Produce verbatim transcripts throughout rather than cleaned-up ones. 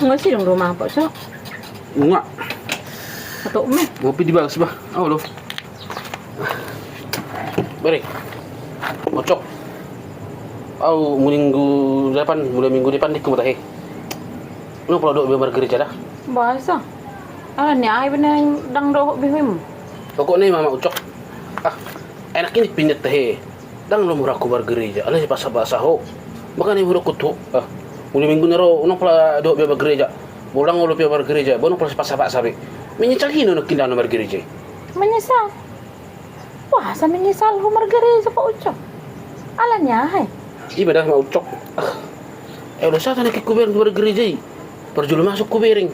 Nga sidung do ma, Pak, so? Nga. Atau me? Ngopi di bagas, bah. Au do. Bari. Ucok. Au minggu depan, mulai minggu depan dikku mata he. Unang pola dohot be margereja da. Boasa? Alani aha be ndang dohot be hemu? Pokokna i ma, Ucok. Ah, enak ini pindah tahe. Ndang lomo rohangku margereja, alai sipaksa-paksa ho. Makana i hudok tu ho, ah, mulai minggu na ro unang pola dohot be margereja. Molo ndang olo pe margereja, unang pola sipaksa-paksa be. Menyesal hino nangkin ndang margereja i. Menyesal? Boasa menyesal ho margereja, Pak Ucok? Alani aha i? Iba da ma, Ucok. Ah. Eh, olo sata nangkin hubereng tu margereja i. Parjolo masuk hubereng.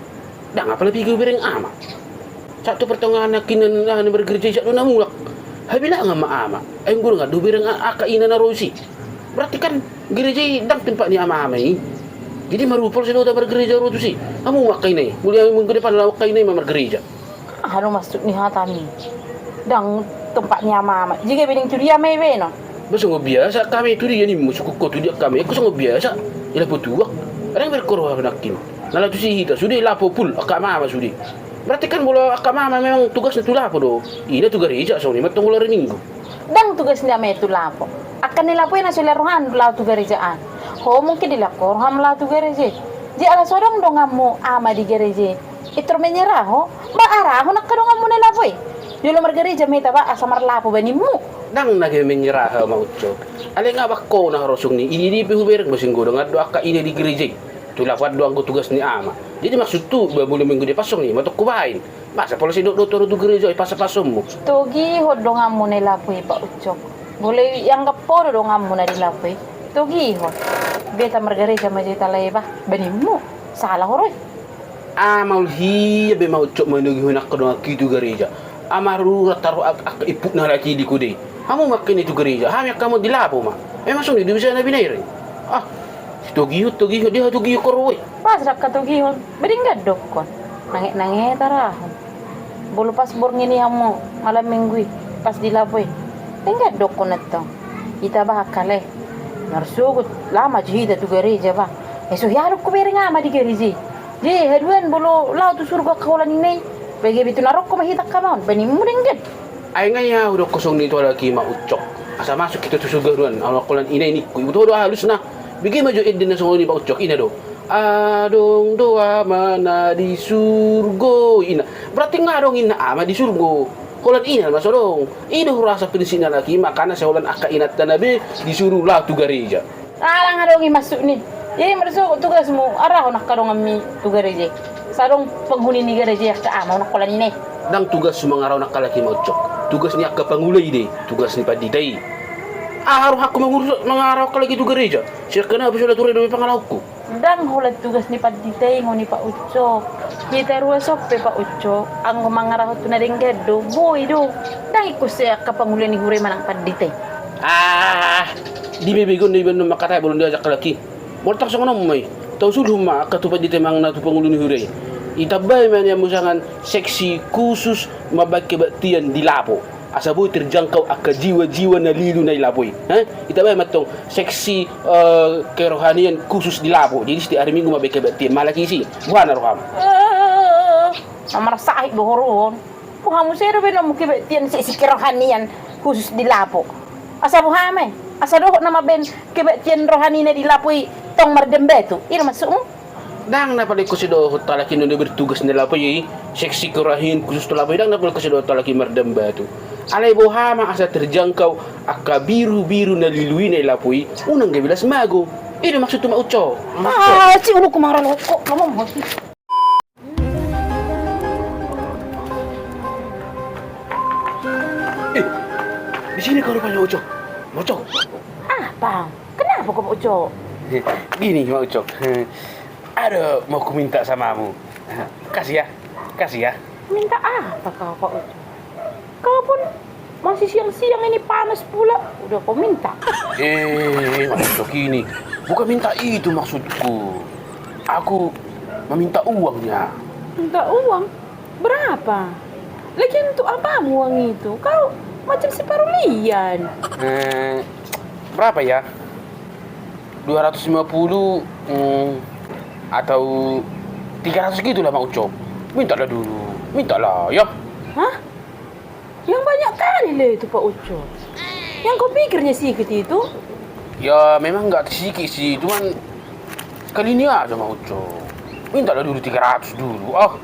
Ndang apala piga hubereng ama. Sahat tu partongaan nangkin na margereja i sahat do na mulak. Habilangan ma ama. Ai anggo ndang adong hubereng a-, angka ina na ro tusi. Berarti kan gereja i ndang tempat ni ama-ama i. Jadi marupol sidota margereja ro tusi. Hamu ma angka ina i. Mulai minggu depan laho angka ina i ma margereja. Aha do maksud ni hatamu i? Ndang tempat ni ama-ama. Jika be ndang tu dia ma i be no. Ba songon biasa angka ama i tu dia nimmu, sungkun ho tu dia angka ama i, angka songon biasa. I lapo tuak. Ndang berkoro nangkin. Na laho tusi hita sude lapo pul angka ama-ama sude. Berarti kan molo angka ama-ama memang tugasna tu lapo do. Ina tu gareja songon i ma tong molo ari Minggu. Ndang tugas ni ama i tu lapo. Angka ni lapo i na so dilehon rohana do laho tu gareja an. Ho mungkin dilehon ho roham laho tu gareja i. Jadi ala so adong donganmu ama di gareja i, pintor menyerah ho. Ba arahon angka donganmu na di lapo i. Jolo margareja ma hita ba asa marlapo ba nimmu. Ndang na gabe menyerah au ma Ucok. Alai nga bangko na harosong ni i, di pe hubereng ba singgo dongan do angka ina di gareja i. Tu lapo an do anggo tugas ni ama. Jadi maksudhu ba mulai minggu depan songon i ma tong hubaen. Masa pola sidok do tu gareja i pasa-pasonmu. Togihon donganmu na di lapo i Pak Ucok. Molo ianggap ho do donganmu na di lapo i, togihon. Beta margareja ma jo hita lae ba, ba nimmu. Sala ho ro i. Ah, maol hia be ma Ucok manogihon angka donganki tu gareja. Ama rurat taro ak-, angka imput na halak i di kude. Hamu ma angka ina i tu gareja, hami angka ama on di lapo ma. Emang songon i do bisa na binaen i. Ah, togihon, togihon, dia togihon ho ro i. Pas raka togihon, ba denggan dokkon. Nanget-nanget arahon. Molo pas borngin i hamu malam minggu i, pas di lapo i. Denggan dokkon antong. Hita ba angka lae. Marsogot, laho ma jo hita tu gareja ba. Eh, so hea adong hubereng ama di gareja i. Jadi haduan molo laho tu surgo angka holan ina i. Ba gabe tu na ro ho ma hita angka ama on, ba nimmu denggan. Ai nga ia hudok ho songon i tu halak i ma Ucok. Asa masuk hita tu surgo haduan, ala angka holan ina i ningku. Iboto ho do alusna. Bege ma jo ende na songon i Pak Ucok, ina do. Adong do ama na di surgo, ina. Berarti nga adong inna ama di surgo. Holan ina ma so adong. I do hurasa prinsip ni halak i, makana sai holan angka inanta na be disuru laho tu gareja. Ndang adong i maksudni. Jadi marsogot tugasmu, arahon angka donganmi tu gareja i. Sai adong penghuni ni gareja i angka ama on, holan ina i. Ndang tugashu mangarahon angka halak i ma Ucok. Tugas ni angka pangula i do i, tugas ni pandita i. Aha rohangku mangurus, mangarahon angka halak i tu gareja? Sai angka na be so na ture do be pangalahonku. Ndang holan tugas ni pandita i, songon i Pak Ucok. Hita ruas on pe Pak Ucok, anggo mangarahon tu na denggan do, boi do. Ndang ingkon sai angka pangula ni huria manang pandita i. Ah, di be begeon do iba annon mangkatai, bolon diajak halak i. Molo tar songon on ma i, tau suluhon ma angka tu pandita i manang na tu pangula ni huria i. Itambai ma nian muse seksi khusus mambaen kebaktian di lapo. Asa boi terjangkau angka jiwa-jiwa na lilu na di lapo i. Hah? Itambai ma antong seksi, eh, kerohanian khusus di lapo. Jadi setiap hari Minggu mambaen kebaktian, mala isi. Boha na roham? Eh, na marsahit do ho ro on. Boha muse do be na mambaen kebaktian seksi kerohanian khusus di lapo? Asa boha ma i? Asa dohot na mambaen kebaktian rohani na di lapo i tong mardambatu? I do maksudmu? Ndang na paling ingkon sai dohot halak i na bertugas na di lapo i, seksi kerohanian khusus tu lapo i, ndang na paling ingkon sai dohot halak i mardambatu. Alai boha ma asa terjangkau angka birubiru na lilu i na di lapo i, unang gabe las mago. I do maksudhu ma Ucok. Ah, si ulu ku maralo kok, kamu mau sih. Eh, di sini kau rupanya, Ucok. Ma Ucok. Apa? Kenapa kau, Pak Ucok? Gini, Ma Ucok. Ada mau ku minta samamu. Kasih ya, kasih ya. Minta apa kau, Pak Ucok? Kau pun masih siang-siang ini panas pula, udah kau minta. Eh, Ma Ucok ini. Bukan minta itu maksudku. Aku meminta uangnya. Minta uang? Berapa? Lagian untuk apamu uang itu? Kau macam si Parulian. Eh, berapa ya? Dua ratus lima puluh, hmm, atau Tiga ratus gitu lah, Mak Ucok. Minta lah dulu. Minta lah, ya. Hah? Yang banyak kali lah itu, Pak Ucok. Yang kau pikirnya sikit itu? Ya, memang nggak sikit sih, cuman kali ini aja, Mak Ucok. Minta lah dulu tiga ratus dulu, ah.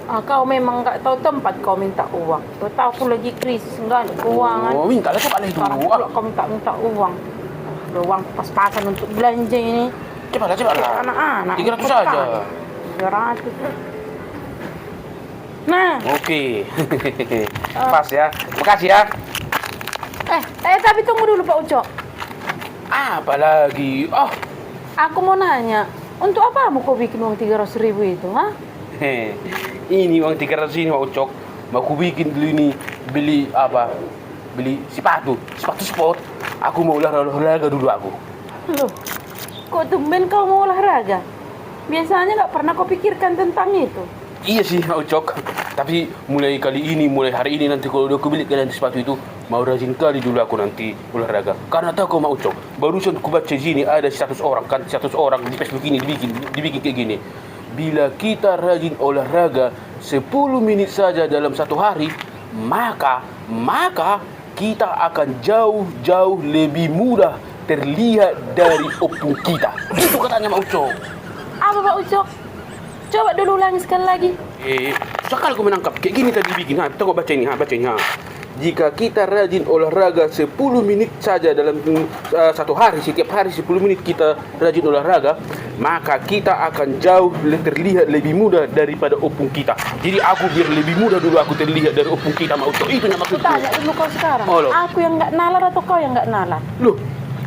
Ah, kau memang nggak tahu tempat kau minta uang. Kau tahu aku lagi krisis, nggak ada keuangan. Oh, minta lah, coba lah itu. Sekarang pula kau minta, minta uang. Ada uang pas-pasan untuk belanja ini. Coba lah, coba lah. Anak-anak. Tiga ratus aja. Tiga ratus. Nah. Oke. Pas ya. Makasih ya. Eh, eh, tapi tunggu dulu, Pak Ucok. Apa lagi? Oh. Aku mau nanya, untuk apa mau kau bikin uang tiga ratus ribu itu, ha? He, ini uang tiga ratus ini, Mak Ucok, mau kubikin dulu ini, beli apa? Beli sepatu, sepatu sport. Aku mau olah-, olahraga dulu aku. Loh, kok tumben kau mau olahraga? Biasanya nggak pernah kau pikirkan tentang itu. Iya sih, Mak Ucok. Tapi mulai kali ini, mulai hari ini nanti kalau udah kubeli kalian sepatu itu, mau rajin kali dulu aku nanti olahraga. Karena tahu kau, Mak Ucok, barusan kubaca di sini ada status orang, kan, status orang di Facebook ini dibikin, dibikin kayak gini. Bila kita rajin olahraga sepuluh menit saja dalam satu hari, maka, maka kita akan jauh-jauh lebih mudah terlihat dari opung kita. Itu katanya Mak Ucok. Apa, Mak Ucok? Coba dulu ulangi sekali lagi. Eh, sekali ku menangkap. Kayak gini tadi bikin, ha. Tengok, baca ini, ha, baca ini, ha. Jika kita rajin olahraga sepuluh menit saja dalam, eh, satu hari, setiap hari sepuluh menit kita rajin olahraga, maka kita akan jauh le-, terlihat lebih muda daripada opung kita. Jadi aku biar lebih muda dulu aku terlihat dari opung kita, Mak Ucok. Itu nya maksudku. Tanya dulu kau sekarang. Oh, lo. Aku yang nggak nalar atau kau yang nggak nalar? Loh,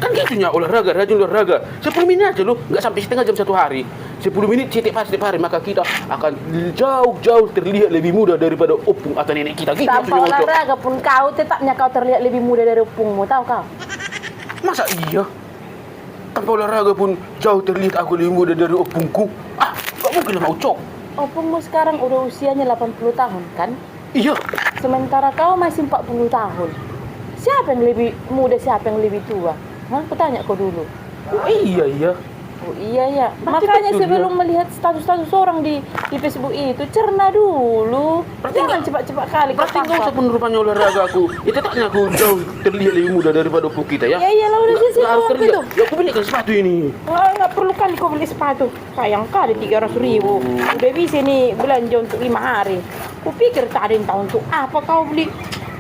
kan gitu nya olahraga, rajin olahraga. Sepuluh menit aja lo, nggak sampai setengah jam satu hari. Sepuluh menit setiap hari, setiap hari, maka kita akan jauh-jauh terlihat lebih muda daripada opung atau nenek kita. Gitu maksudnya, Mak Ucok. Tanpa olahraga pun kau tetapnya kau terlihat lebih muda dari opungmu, tahu kau? Masa iya? Tanpa olahraga pun jauh terlihat aku lebih muda dari opungku. Ah, nggak mungkin lah, Mak Ucok. Opungmu sekarang udah usianya delapan puluh tahun, kan? Iya. Sementara kau masih empat puluh tahun. Siapa yang lebih muda, siapa yang lebih tua? Hah? Kutanya kau dulu. Oh, iya, iya. Oh, iya, iya. Berarti makanya betul, sebelum ya, melihat status-status orang di, di Facebook itu, cerna dulu. Berarti jangan nggak, cepat-cepat kali kau tangkap. Berarti nggak usah pun rupanya olahraga aku. Itu tetapnya aku jauh terlihat lebih muda daripada opung kita, ya? Ya, iyalah, udah sih, nggak harus terlihat. Ya, aku belikan sepatu ini. Wah, nggak perlu kali kau beli sepatu. Sayang kali tiga ratus ribu. Hmm. Udah bisa nih belanja untuk lima hari. Kupikir tadi entah untuk apa kau beli.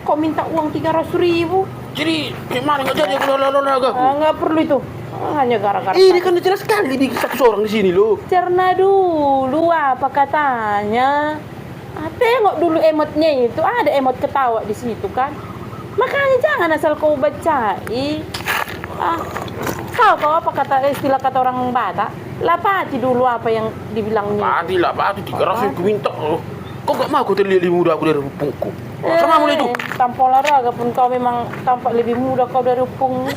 Kau minta uang tiga ratus ribu. Jadi, kayak mana nggak jadi aku olahraga aku? Ah, nggak perlu itu. Hanya gara-gara ini kan jelas sekali di status orang di sini, loh. Cerna dulu apa katanya. Ah, tengok dulu emotnya itu, ada emot ketawa di situ kan. Makanya jangan asal kau bacai. Ah, tahu kau apa kata, istilah kata orang Batak? Lapati dulu apa yang dibilangnya. Lapati, lapati, tiga ratus yang kuminta, loh. Kau nggak mau kau terlihat lebih muda aku dari opungku. Sama mulai itu. Eh, tanpa olahraga pun kau memang tampak lebih muda kau dari opungmu.